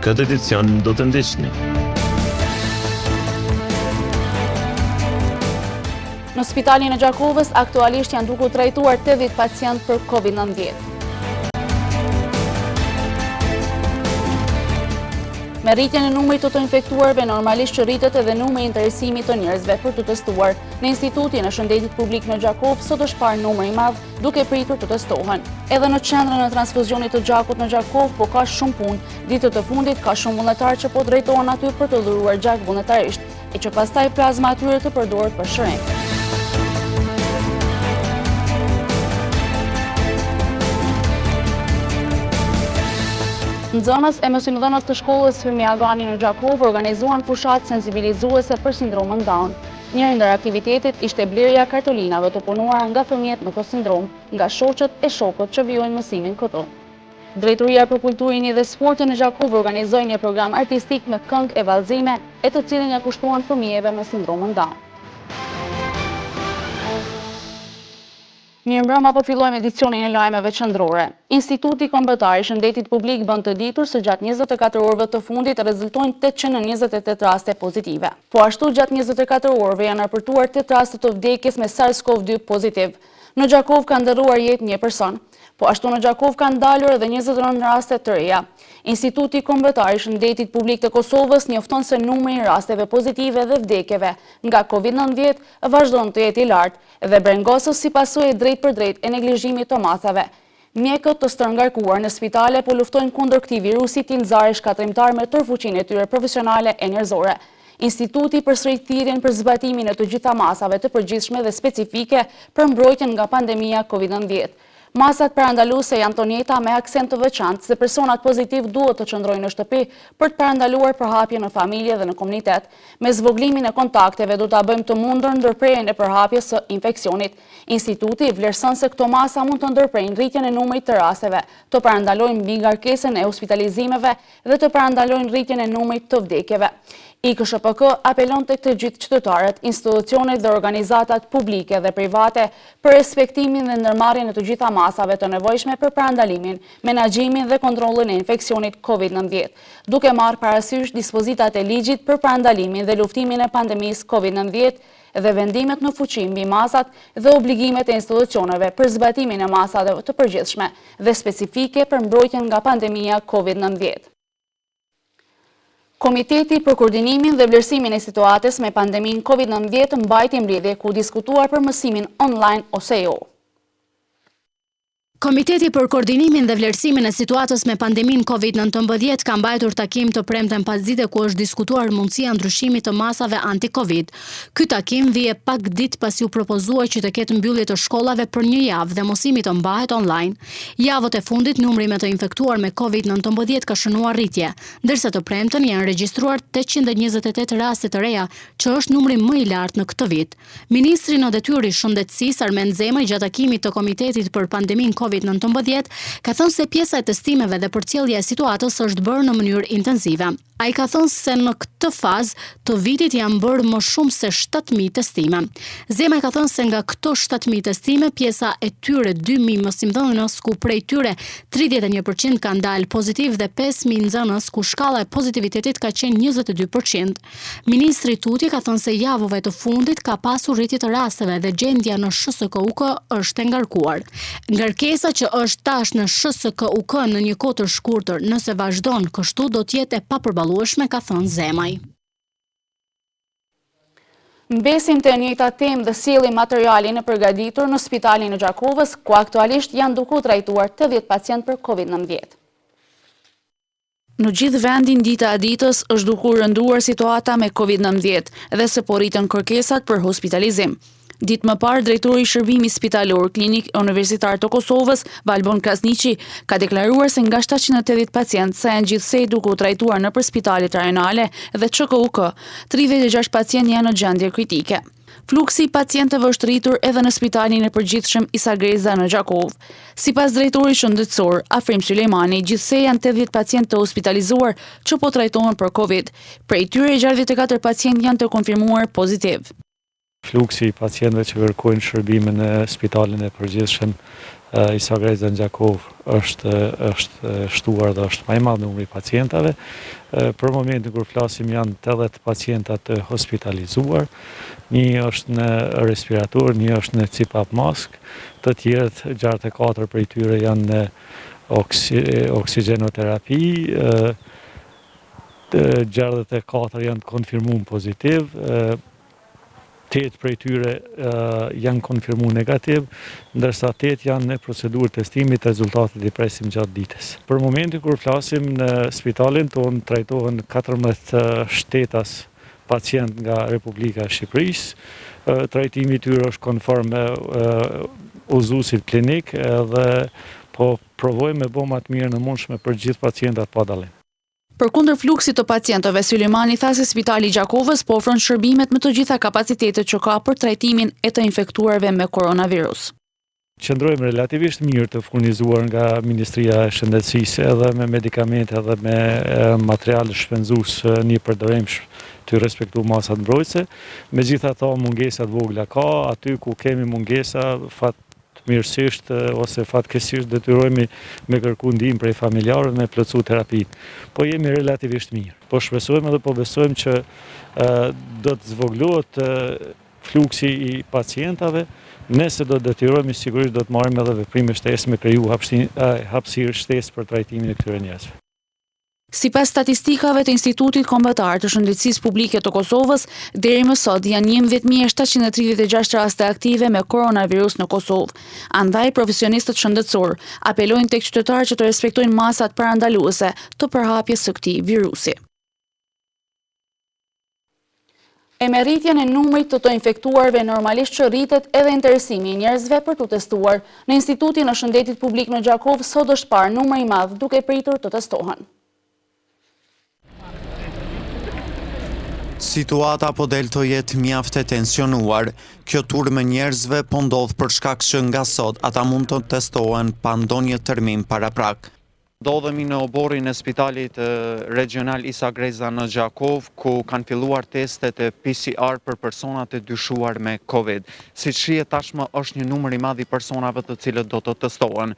Këtë edicion do të ndiqni. Në spitalin e Gjakovës aktualisht janë duke u trajtuar 80 pacientë për COVID-19. Me rritjen e numrit të të infektuarve, normalisht që rritet edhe numri i interesimit të njerëzve për t'u testuar. Në Institutin e Shëndetit Publik në Gjakovë, sot është parë numër i madh duke pritur të testohen. Edhe në qendrën e transfuzionit të gjakut në Gjakovë po ka shumë punë. Ditët e fundit ka shumë vullnetarë që po drejtohen aty për të dhuruar gjak vullnetarisht, e që pastaj plazma e tyre të përdoret për shërim. Nxënës e mësimdhënës të shkollës Fehmi Agani në Gjakovë organizuan fushatë sensibilizuese për sindromën Down. Njëri ndër aktivitetet ishte blerja e kartolinave të punuara nga fëmijët me këtë sindromë, nga shoqet e shokët që vijojnë mësimin këtu. Drejtoria për Kulturë, Rini dhe Sporte në Gjakovë organizoi një program artistik me këngë e vallëzime, e të cilin ia kushtuan fëmijëve me sindromën Down. Mirëmbrëma, po fillojmë edicionin e lajmeve qendrore. Instituti Kombëtar i Shëndetit Publik bën të ditur se gjatë 24 orëve të fundit rezultojnë 828 raste pozitive. Po ashtu gjatë 24 orëve janë raportuar 8 raste të vdekjes me SARS-CoV-2 pozitiv. Në Gjakovë ka ndërruar jetë një person. Po ashtu në Gjakovë kanë dalur edhe 29 raste të reja. Instituti Kombëtar i Shëndetit Publik të Kosovës njofton se numri i rasteve pozitive dhe vdekjeve nga Covid-19 vazhdon të jetë i lartë, dhe brengosës si pasojë e drejtpërdrejtë e neglizhimit të masave. Mjekët të stërngarkuar në spitale po luftojnë kundër këtij virusi tinëzar e shkatërrimtar me tërë fuqinë e tyre profesionale e njerëzore. Instituti përsërit thirrjen për zbatimin e të gjitha masave të përgjithshme dhe specifike për mbrojtjen nga pandemia Covid 19. Masat parandaluese janë të njëjta me akcent të veçantë se personat pozitivë duhet të qëndrojnë në shtëpi për të parandaluar përhapjen në familje dhe në komunitet. Me zvogëlimin e kontakteve do ta bëjmë të mundur ndërprerjen e përhapjes së infeksionit. Instituti vlerëson se këto masa mund të ndërprejnë rritjen e numrit të rasteve, të parandalojnë mbingarkesën e hospitalizimeve dhe të parandalojnë rritjen e numrit të vdekjeve. IKSHPK apelon tek të gjithë qytetarët, institucionet dhe organizatat publike dhe private për respektimin dhe ndërmarrjen e të gjitha masave të nevojshme për parandalimin, menaxhimin dhe kontrollin e infeksionit Covid-19, duke marrë parasysh dispozitat e ligjit për parandalimin dhe luftimin e pandemisë Covid-19 dhe vendimet në fuqi mbi masat dhe obligimet e institucioneve për zbatimin e masave të përgjithshme dhe specifike për mbrojtjen nga pandemia Covid-19. Komiteti për koordinimin dhe vlerësimin e situatës me pandeminë Covid-19 mbajti mbledhje ku u diskutua për mësimin online ose jo. Komiteti për Koordinimin dhe Vlerësimin e Situatës me Pandeminë Covid 19 ka mbajtur takim të premten pasdite ku është diskutuar mundësia e ndryshimit të masave anti-Covid. Ky takim vije pak ditë pasi u propozua që të ketë mbyllje të shkollave për një javë dhe mësimi të mbahet online. Javët e fundit numri me të infektuar me Covid 19 ka shënuar rritje, ndërsa të premten janë regjistruar 828 raste të reja, që është numri më i lartë në këtë vit. Ministri në detyrë i Shëndetësisë, Armend Zemaj gjatë takimit të Komitetit për pandeminë Covid 19, ka thënë se pjesa e testimeve dhe përcjellja e situatës është bërë në mënyrë intensive. Ai ka thënë se në këtë fazë të vitit janë bërë më shumë se 7000 testime. Zemaj ka thënë se nga këto 7000 testime, pjesa e tyre 2000 mësimdhënës ku prej tyre 31% kanë dalë pozitiv dhe 5000 nxënës ku shkalla e pozitivitetit ka qenë 22%. Ministri tutje ka thënë se javëve të fundit ka pasur rritje të rasteve dhe gjendja në SHSKUK është e ngarkuar. Ngarkesa që është tash në SHSKUK në një kohë të shkurtër, nëse vazhdon kështu do të jetë e papërballueshme, ka thënë Zemaj. Mbesim te e njëjta temë dhe sjellim materialin e përgatitur në spitalin e Gjakovës, ku aktualisht janë duke u trajtuar 80 pacientë për COVID-19. Në gjithë vendin dita ditës është duke u rënduar situata me Covid 19 dhe se po rriten kërkesat për hospitalizim. Ditë më parë, drejtori i Shërbimit Spitalor Klinik Universitar të Kosovës, Valbon Krasniqi, ka deklaruar se nga 780 pacientë sa janë gjithsej duke u trajtuar nëpër spitalet rajonale dhe QKUK, 36 pacientë janë në gjendje kritike. Fluksi i pacientëve është rritur edhe në spitalin e përgjithshëm Isa Grezda në Gjakovë. Sipas drejtorit shëndetësor, Afrim Sylejmani, gjithsej janë 80 pacientë të hospitalizuar që po trajtohen për Covid. Prej tyre 64 pacientë janë të konfirmuar pozitiv. Fluksi i pacientëve që kërkojnë shërbime në spitalin e përgjithshëm. Isa Grezda në Gjakovë është është shtuar dhe është ma i madh numri i pacientave. Për momentin kur flasim janë 80 pacienta të hospitalizuar, një është në respirator, një është në CPAP mask, të tjerët 64 prej tyre janë në oksigenoterapi, 64 janë të konfirmum pozitiv, 8 prej tyre janë konfirmu negativ, ndërsa 8 janë në procedurë testimit, rezultatet i presim gjatë ditës. Për momentin kur flasim në spitalin tonë trajtohen 14 shtetas pacient nga Republika e Shqipërisë. Trajtimi i tyre është konform me udhëzuesit klinik dhe po provojmë me bo ma të mirën e mundshme për gjithë pacientat pa dallim. Përkundër fluksit të pacientëve, Sylejmani tha se Spitali i Gjakovës po ofron shërbimet me të gjitha kapacitetet që ka për trajtimin e të infektuarve me koronavirus. Qëndrojmë relativisht mirë të furnizuar nga Ministria e Shëndetësisë edhe me medikamente edhe me material shpenzues një përdorim të respektu masat mbrojtëse. Megjithatë mungesa të vogla ka, aty ku kemi mungesa fatmirësisht ose fatkeqësisht detyrohemi me kërku ndihmë prej familjarëve me plotësu terapinë. Po jemi relativisht mirë. Po shpresojmë edhe po besojmë që do të zvogëlohet fluksi i pacientave, nëse do të detyrohemi sigurisht do të marrim edhe veprime shtesë me kriju hapësirë shtesë për trajtimin e këtyre njerëzve. Sipas statistikave të Institutit Kombëtar të Shëndetësisë Publike të Kosovës, deri më sot janë 11.736 raste aktive me koronavirus në Kosovë. Andaj, profesionistët shëndetësorë apelojnë tek qytetarët që të respektojnë masat parandaluese të përhapjes së këtij virusi. E me rritjen e numrit të të infektuarve normalisht që rritet edhe interesimi i njerëzve për t'u testuar. Në Institutin e Shëndetit Publik në Gjakovë sot është parë numër i madh duke pritur të testohen. Situata po del të jetë mjaft e tensionuar. Kjo turmë e njerëzve po ndodh për shkak që nga sot ata mund të testohen pa ndonjë termin paraprak. Ndodhemi në oborrin e spitalit regjional Isa Grezda në Gjakovë, ku kanë filluar testet e PCR për personat e dyshuar me Covid. Siç shihet tashmë është një numër i madh i personave të cilët do të testohen.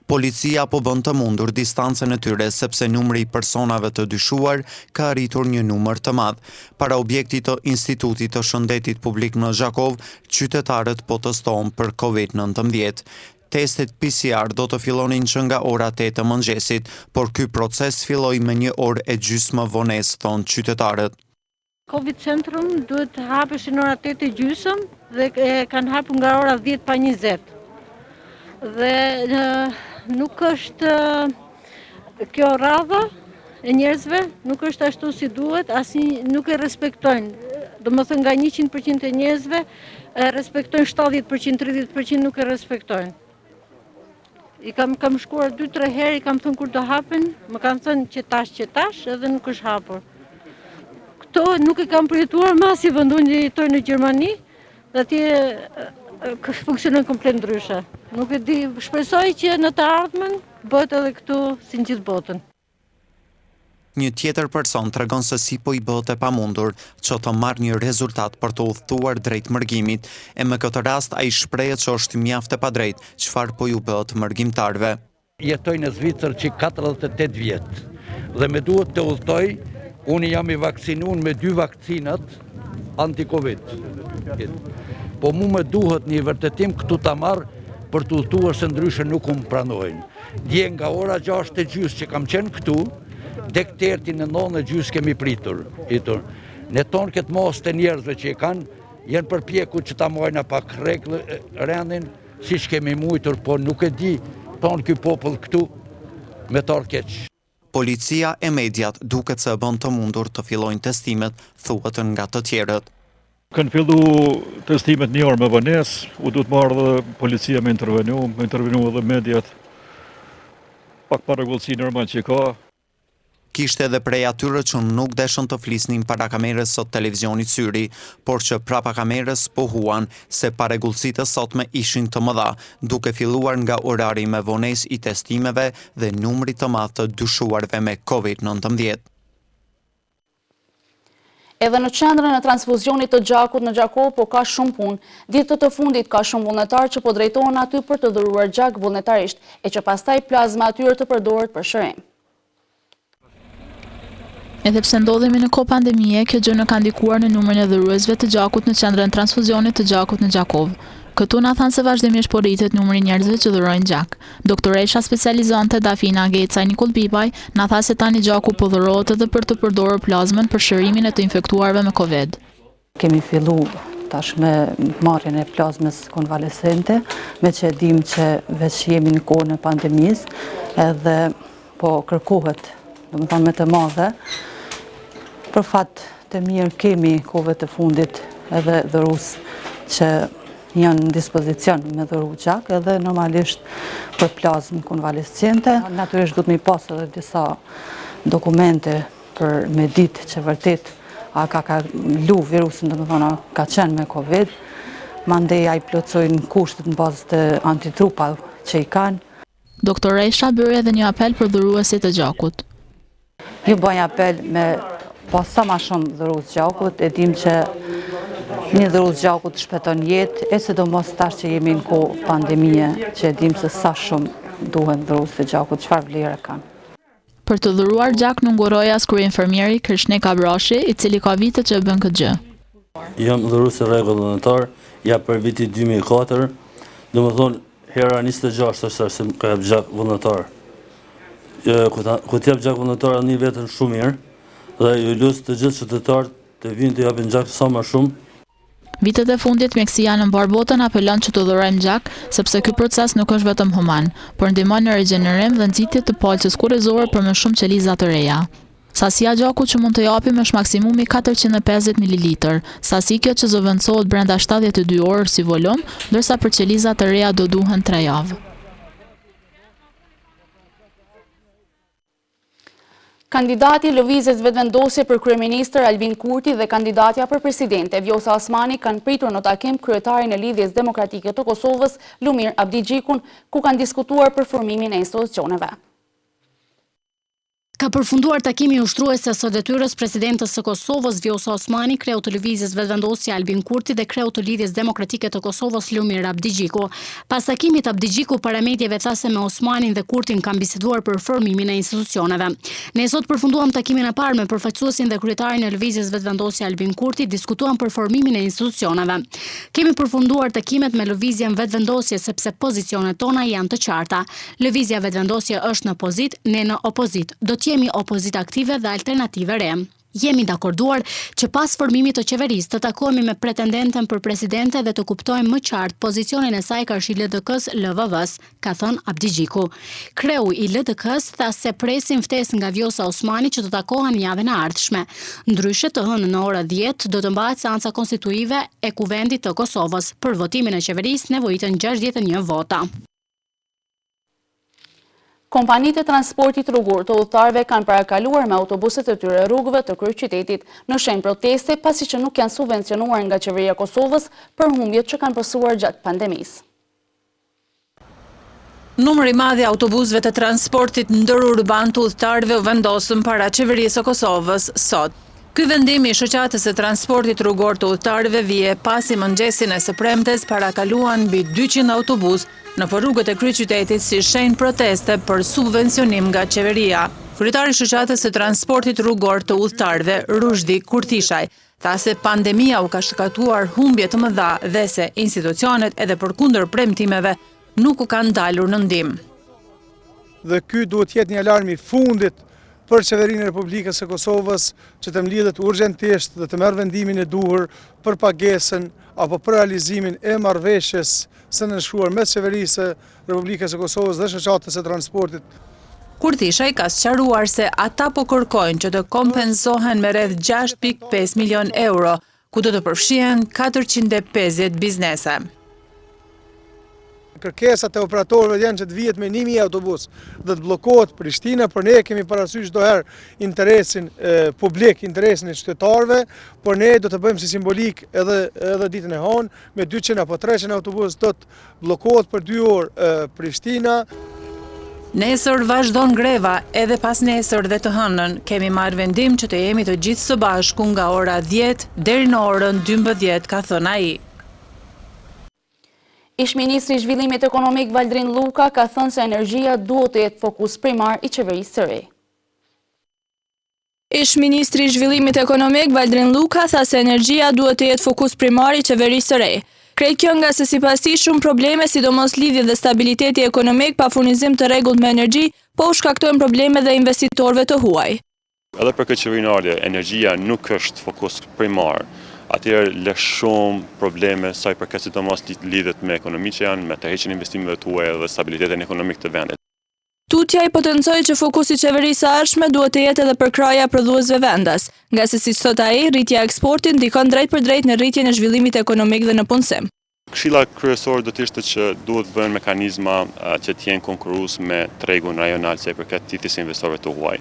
Policia po bën të mundur distancën e tyre sepse numri i personave të dyshuar ka arritur një numër të madh. Para objektit të Institutit të Shëndetit Publik në Gjakovë, qytetarët po testohen për Covid 19. Testet PCR do të fillonin që nga ora 8 të mëngjesit, por ky proces filloi me një orë e gjysmë vonesë, thonë qytetarët. Covid Centrum duhet të hapeshin në ora 8 e gjysëm dhe e kanë hapur nga ora 10 pa 20. Dhe nuk është kjo radha e njerëzve, nuk është ashtu si duhet, asnjë nuk e respektojnë. Domethënë nga 100% e njerëzve, e respektojnë 70%, 30% nuk e respektojnë. I kam, kam shkuar 2-3 herë, i kam thënë kur do hapen, më kanë thënë që tash, që tash, edhe nuk është hapur. Këto nuk e kam përjetuar në asnjë vend, unë jetoj në Gjermani, dhe atje funksionon komplet ndryshe. Nuk e di, shpresoj që në të ardhmen bëhet edhe këtu si në gjithë botën. Një tjetër person tregon se si po i bëhet e pamundur që të marrë një rezultat për të udhëtuar drejt mërgimit, e me këtë rast ai shprehet që është mjaft e padrejtë çfarë po ju bëhet mërgimtarëve. Jetoj në Zvicër që 48 vjet dhe me duhet të udhëtoj, unë jam i vaksinun me dy vakcinat anti-Covid. Po mu me duhet një vërtetim këtu ta marr për të udhëtuar se ndryshe nuk më pranojnë. Dje nga ora 6 e gjysë që kam qenë këtu, dek terti në 9 e gjysë kemi pritur. Itur. Në tonë këtë masë të njerëzve që e kanë, janë përpjekur që ta majnë pak rregull rendin, siç kemi mujtur, po nuk e di tonë ky popull këtu me tarë keq. Policia e mediat duket se e bën të mundur të fillojnë testimet, thuhet nga të tjerët. Kanë fillu testimet një orë me vonesë, u duhet marrë dhe policia me intervenu, me intervenu edhe mediat, pak parregullsi normal që ka. Kishte edhe prej atyre që nuk deshën të flisnin para kamerës së televizionit Syri, por që prapa kamerës pohuan se parregullsitë e sotme ishin të mëdha, duke filluar nga orari me vonesë i testimeve dhe numrit të madh të dyshuarve me Covid 19. Edhe në qendrën e transfuzionit të gjakut në Gjakovë po ka shumë punë. Ditët e fundit ka shumë vullnetarë që po drejtohen aty për të dhuruar gjak vullnetarisht, e që pastaj plazma e tyre të përdoret për shërim. Edhe pse ndodhemi në kohë pandemie, kjo gjë nuk ka ndikuar në numrin e dhuruesve të gjakut në qendrën e transfuzionit të gjakut në Gjakovë. Këtu na thanë se vazhdimisht po rritet numri i njerëzve që dhurojnë gjak. Doktoresha specializante Dafina Gecaj Nikollbibaj na tha se tani gjaku po dhurohet edhe për të përdorur plazmën për shërimin e të infektuarve me Covid. Kemi fillu tash me marrjen e plazmës konvalescente, meqë e dimë që veç jemi në kohën e pandemisë, edhe Po kërkohet, domethonë me të madhe. Për fat të mirë kemi kohëve të fundit edhe dhurus që janë në dispozicion me dhuru gjak edhe normalisht për plazmë konvalescente. Natyrisht duhet me i pas edhe disa dokumente për me ditë që vërtet a ka kalu virusin, domethonë a ka qenë me Covid, mandej a i plotësojnë kushtet në bazë të antitrupave që i kanë. Doktoresha bëri edhe një apel për dhuruesit e gjakut. Ju bëj apel me pas sa ma shumë dhurues gjakut, e dim që një dhurues gjakut shpëton jetë, e sidomos tash që jemi në kohë pandemie, që e dim se sa shumë duhen dhurues të gjakut, çfarë vlere kanë. Për të dhuruar gjak nuk ngurroi as kryeinfermieri Kreshnik Abrashi, i cili ka vite që e bën këtë gjë. Jam dhurues i rregullt vullnetar, jap prej vitit 2004, domethonë hera 26 është tash që ka jap gjak vullnetar. Kur të jap gjak vullnetar e ni veten shumë mirë dhe ju lus të gjithë qytetarët të vinë të japin gjak sa më shumë. Vitet e fundit, mjekësia në mbarë botën apelon që të dhurojmë gjak, sepse ky proces nuk është vetëm human, por ndihmon në rigjenerim dhe nxitje të palcës kurrizore për më shumë qeliza të reja. Sasia e gjakut që mund të japim është maksimumi 450 mililitër, sasi kjo që zëvendësohet brenda 72 orë si volum, ndërsa për qeliza të reja do duhen 3 javë. Kandidati i Lëvizjes Vetëvendosje për kryeministër Albin Kurti dhe kandidatja për presidente Vjosa Osmani kanë pritur në takim kryetarin e Lidhjes Demokratike të Kosovës, Lumir Abdixhikun, ku kanë diskutuar për formimin e institucioneve. Ka përfunduar takimi i ushtrueses së detyrës presidentes së Kosovës, Vjosa Osmani, kreut të Lëvizjes Vetëvendosje Albin Kurti dhe kreut të Lidhjes Demokratike të Kosovës, Lumir Abdixhiku. Pas takimit, Abdixhiku para medieve tha se me Osmanin dhe Kurtin kanë biseduar për formimin e institucioneve. Ne sot përfunduam takimin e parë me përfaqësuesin dhe kryetarin e Lëvizjes Vetëvendosje Albin Kurti, diskutuam për formimin e institucioneve. Kemi përfunduar takimet me Lëvizjen Vetëvendosje sepse pozicionet tona janë të qarta. Lëvizja Vetëvendosje është në pozitë, ne në opozitë. Do të jemi opozitë aktive dhe alternativë e re. Jemi dakorduar që pas formimit të qeverisë të takohemi me pretendenten për presidente dhe të kuptojmë më qartë pozicionin e saj karshi LDK-së LVV-së, ka thënë Abdixhiku. Kreu i LDK-së tha se presin ftesë nga Vjosa Osmani që të takohen javën e ardhshme. Ndryshe, të hënën në orën dhjetë do të mbahet seanca konstituive e Kuvendit të Kosovës. Për votimin e qeverisë nevojiten 61 vota. Kompanitë e transportit rrugor të udhëtarëve kanë parakaluar me autobusët e tyre rrugëve të kryeqytetit në shenjë proteste pasi që nuk janë subvencionuar nga Qeveria e Kosovës për humbjet që kanë pësuar gjatë pandemisë. Numër i madh i autobusëve të transportit ndërurban të udhëtarëve u vendosën para Qeverisë së Kosovës sot. Ky vendim i Shoqatës së Transportit Rrugor të Udhëtarëve vije pasi mëngjesin e së premtes parakaluan mbi 200 autobusë nëpër rrugët e kryeqytetit si shenjë proteste për subvencionim nga qeveria. Kryetari i Shoqatës së Transportit Rrugor të Udhëtarëve, Ruzhdi Kurtishaj, tha se pandemia u ka shkaktuar humbje të mëdha dhe se institucionet edhe përkundër premtimeve nuk u kanë dalur në ndihmë. Dhe ky duhet të jetë një alarm i fundit për Qeverinë e Republikës së Kosovës që të mblidhet urgjentisht dhe të merr vendimin e duhur për pagesën apo për realizimin e marrëveshjes së nënshkruar mes Qeverisë së Republikës së Kosovës dhe Shoqatës së Transportit. Kurtishaj ka sqaruar se ata po kërkojnë që të kompensohen me rreth 6.5 milion euro, ku do të përfshihen 450 biznese. Kërkesat e operatorëve janë që të vihet me 1000 autobus dhe të bllokohet Prishtina, por ne kemi parasysh çdo herë interesin publik, interesin e qytetarëve, por ne do të bëjmë si simbolikë edhe edhe ditën e hënë me 200 apo 300 autobus do të bllokohet për 2 orë Prishtina. Nesër vazhdon greva, edhe pasnesër dhe të hënën, kemi marrë vendim që të jemi të gjithë së bashku nga ora 10 deri në orën 12, ka thënë ai. Ish-ministri i Zhvillimit Ekonomik Valdrin Lluka ka thënë se energjia duhet të jetë fokus primar i qeverisë së re. Ish-ministri i Zhvillimit Ekonomik Valdrin Lluka tha se energjia duhet të jetë fokus primar i qeverisë së re. Krejt kjo ngase sipas tij shumë probleme, sidomos lidhjet dhe stabiliteti ekonomik pa furnizim të rregullt me energji, po u shkaktojnë probleme dhe investitorëve të huaj. Edhe për këtë qeveri në ardhje, energjia nuk është fokus primar, atëherë lë shumë probleme sa i përket sidomos lidhjet me ekonomi që janë, me tërheqjen e investimeve të huaja dhe stabilitetin ekonomik të vendit. Tutje ai potencoi që fokus i qeverisë së ardhshme duhet të jetë edhe përkrahja e prodhuesve vendas, ngase siç thotë ai, rritja e eksportit ndikon drejtpërdrejt në rritjen e zhvillimit ekonomik dhe në punësim. Këshilla kryesore do të ishte që duhet të bëhen mekanizma që të jenë konkurrues me tregun rajonal sa i përket thithjes së investitorëve të huaj.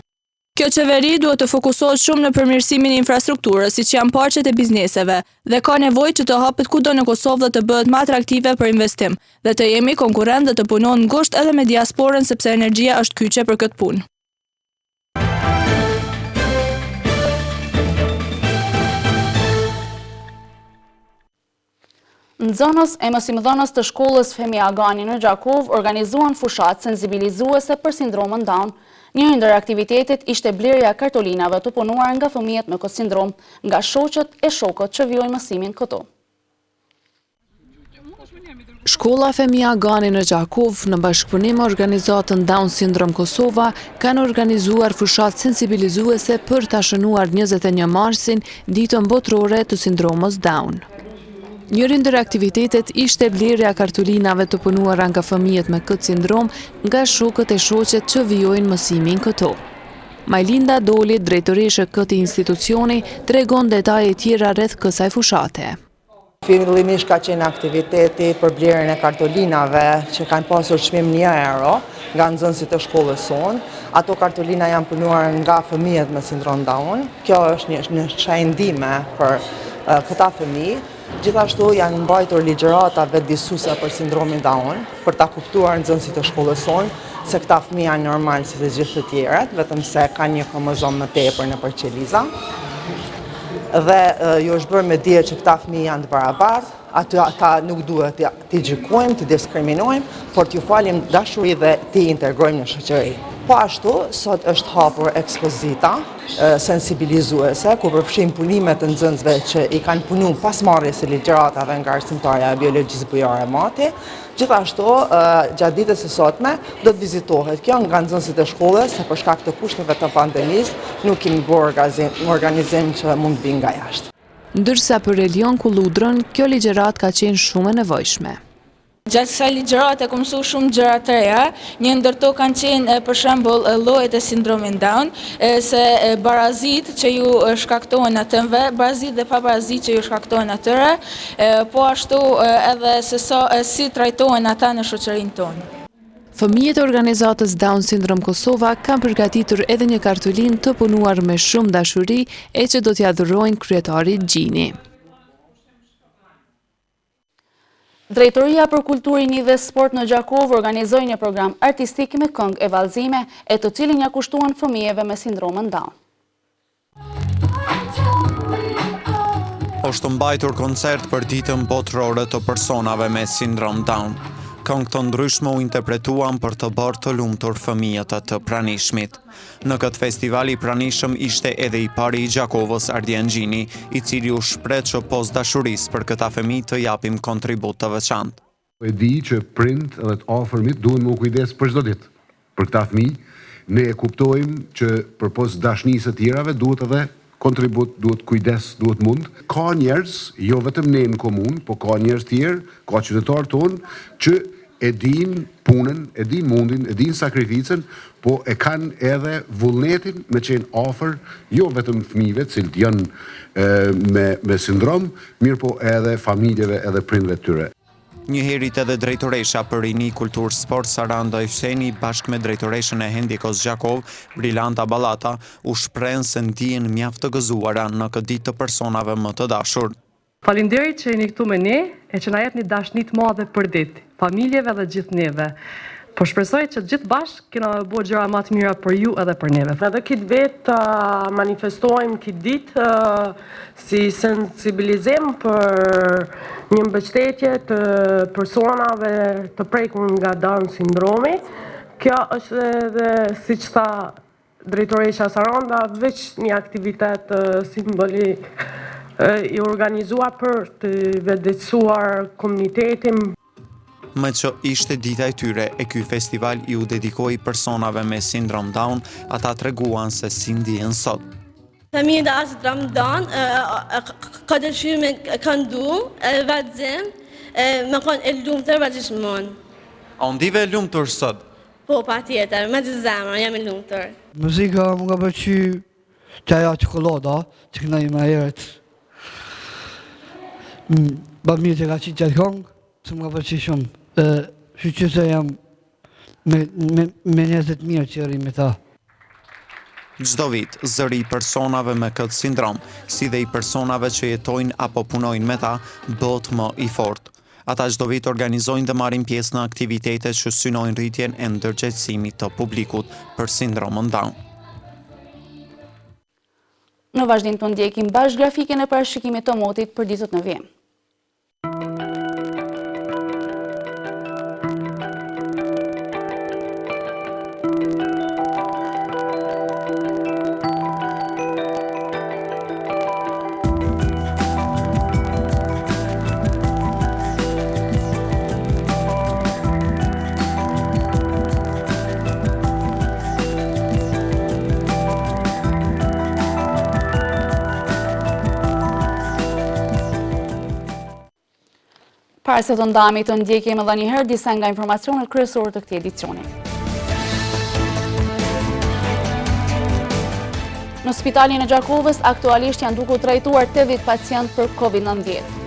Kjo qeveri duhet të fokusohet shumë në përmirësimin e infrastrukturës, siç janë parqet e bizneseve, dhe ka nevojë që të hapet kudo në Kosovë dhe të bëhet më atraktive për investim, dhe të jemi konkurrent dhe të punohet ngushtë edhe me diasporën sepse energjia është kyçe për këtë punë. Nxënës e mësimdhënës të shkollës Fehmi Agani në Gjakovë organizuan fushatë sensibilizuese për sindromën Down. Njëri ndër aktivitetet ishte blerja e kartolinave të punuara nga fëmijët me këtë sindromë, nga shoqet e shokët që vijojnë mësimin këtu. Shkolla Fehmi Agani në Gjakovë, në bashkëpunim me organizatën Down Syndrome Kosova, kanë organizuar fushatë sensibilizuese për ta shënuar 21 marsin, Ditën Botërore të Sindromës Down. Njëri ndër aktivitetet ishte blerja e kartolinave të punuara nga fëmijët me këtë sindromë nga shokët e shoqet që vijojnë mësimin këtu. Majlinda Doli, drejtoreshë e këtij institucioni, tregon detaje tjera rreth kësaj fushate. Fillimisht ka qenë aktiviteti për blerjen e kartolinave që kanë pasur çmim një euro nga nxënësit e shkollës sonë. Ato kartolina janë punuar nga fëmijët me sindrom Down. Kjo është një, një shenjë ndihme për këta fëmijë. Gjithashtu janë mbajtur ligjërata vetëdijësuese për sindromin Down, për ta kuptuar nxënësit e shkollës sonë se këta fëmijë janë normal si të gjithë të tjerët, vetëm se kanë një kromozom më tepër nëpër qeliza. Dhe ju është bërë me dije që këta fëmijë janë të barabartë, aty ata nuk duhet t'i gjykojmë, t'i diskriminojmë, por t'ju falim dashuri dhe t'i integrojmë në shoqëri. Po ashtu, sot është hapur ekspozita sensibilizuese, ku përfshin punimet e nxënësve që i kanë punu pas marrjes së ligjëratave nga arsimtarja e biologjisë Bujare Mati, Gjithashtu, gjatë ditës së sotme, do të vizitohet kjo nga nxënësit e shkollës, se për shkak të kushteve të pandemisë, nuk kemi bërë organizim që mund të vijnë nga jashtë. Ndërsa për Elion Kulludrën, kjo ligjëratë ka qenë shumë e nevojshme. Gjatë kësaj ligjërate kom mësu shumë gjëra të reja, një ndër to kanë qenë për shembull llojet e sindromit Down, se barazitë që ju shkaktohen atyre, barazitë dhe pabarazitë që ju shkaktohen atyre, Po ashtu edhe se sa si trajtohen ata në shoqërinë tonë. Fëmijët e organizatës Down Syndrome Kosova kanë përgatitur edhe një kartolinë të punuar me shumë dashuri e që do t'ia dhurojnë kryetarit Gjini. Drejtoria për Kulturë, Rini dhe Sport në Gjakovë organizoi një program artistik me këngë e vallëzime, e të cilin ia kushtuan fëmijëve me sindromën Down. Është mbajtur koncert për ditën botërore të personave me sindrom Down. Këngë të ndryshme u interpretuan për të bërë të lumtur fëmijët e të pranishmit. Në këtë festival i pranishëm ishte edhe i pari i Gjakovës Ardian Gjini, i cili u shpreh që pos dashurisë për këta fëmijë të japim kontribut të veçantë. E di që prindt edhe të afërmit duhen me u kujdes për çdo ditë për këta fëmijë. Ne e kuptojmë që përpos dashnisë e tjerave duhet edhe kontribut, duhet kujdes, duhet mund. Ka njerëz, jo vetëm ne në komunë, po ka njerëz tjerë, ka qytetarë tonë që e dinë punën, e dinë mundin, e dinë sakrificën, po e kanë edhe vullnetin me qenë afër jo vetëm fëmijëve, të cilët janë me me sindrom, mirëpo edhe familjeve edhe prindve të tyre. Njëherit edhe drejtoresha për Rini, Kulturë, Sport, Saranda Hyseni bashkë me drejtoreshën e Hendikos Gjakovë, Brilanta Ballata, u shprehën se ndihen mjaft të gëzuara në këtë ditë të personave më të dashur. Faleminderit që jeni këtu me ne e që na jepni dashni të madhe përditë, familjeve dhe gjithë neve. Po shpresoj që të gjithë bashkë kena me bo gjëra ma të mira për ju edhe për neve. Edhe këtë vit ta manifestojmë këtë ditë si sensibilizim për një mbështetje të personave të prekur nga Down sindromi. Kjo është edhe siç tha Drejtoresha Saranda, veç një aktivitet simbolik i organizuar për të vetëdijësuar komunitetin. Meqë ishte dita e tyre e ky festival iu dedikoi personave me sindrom Down, ata treguan se si ndihen sot. Fëmijët me sindrom Down, ka dëshirë me këndu, vallëzim, me konë e lumtur gjithmonë. A u ndive e lumtur sot? Po, patjetër, me gjithë zemër, jam e lumtur. Muzika më ka pëlqy te ajo çokollada, që kënoi ma herët. Ba mirë që ka qitë qatë kongë, se më ka pëlqy shumë. Shyqyr se jam me, me, me njerëzit mirë që rri me ta. Çdo vit, zëri i personave me këtë sindrom, si dhe i personave që jetojnë apo punojnë me ta, bëhet më i fortë. Ata çdo vit organizojnë dhe marrin pjesë në aktivitete që synojnë rritjen e ndërgjegjësimit të publikut për sindromën Down. Në vazhdim të ndjekim bashkë grafiken e parashikimit të motit për ditët në vijim. Para se të ndahemi të ndjekim edhe një herë disa nga informacionet kryesore të këtij edicioni. Në spitalin e Gjakovës aktualisht janë duke u trajtuar 80 pacientë për COVID-19.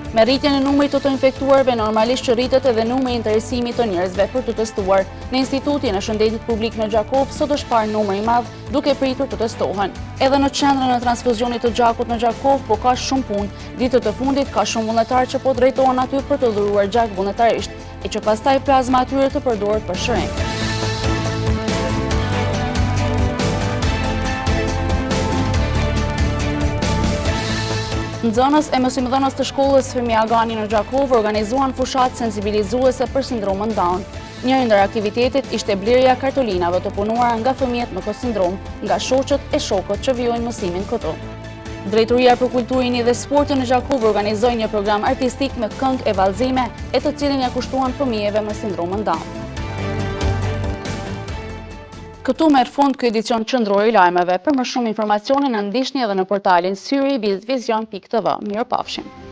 Me rritjen e numrit të të infektuarve, normalisht që rritet edhe numri i interesimit të njerëzve për t'u testuar. Në Institutin e Shëndetit Publik në Gjakovë, sot është parë numër i madh duke pritur të testohen. Edhe në qendrën e transfuzionit të gjakut në Gjakovë, po ka shumë punë. Ditët e fundit ka shumë vullnetarë që po drejtohen aty për të dhuruar gjak vullnetarisht, e që pastaj plazma e tyre të përdoret për shërim. Nxënës e mësimdhënës të shkollës Fehmi Agani në Gjakovë organizuan fushatë sensibilizuese për sindromën Down. Njëri ndër aktivitetet ishte blerja e kartolinave të punuara nga fëmijët me këtë sindromë, nga shoqet e shokët që vijojnë mësimin këtu. Drejtoria për Kulturë, Rini dhe Sportin në Gjakovë organizoi një program artistik me këngë e vallëzime, e të cilin ia kushtuan fëmijëve me sindromën Down. Këtu merr fund ky edicion qendror i lajmeve. Për më shumë informacione na ndiqni edhe në portalin syri.vizion.tv. Mirupafshim!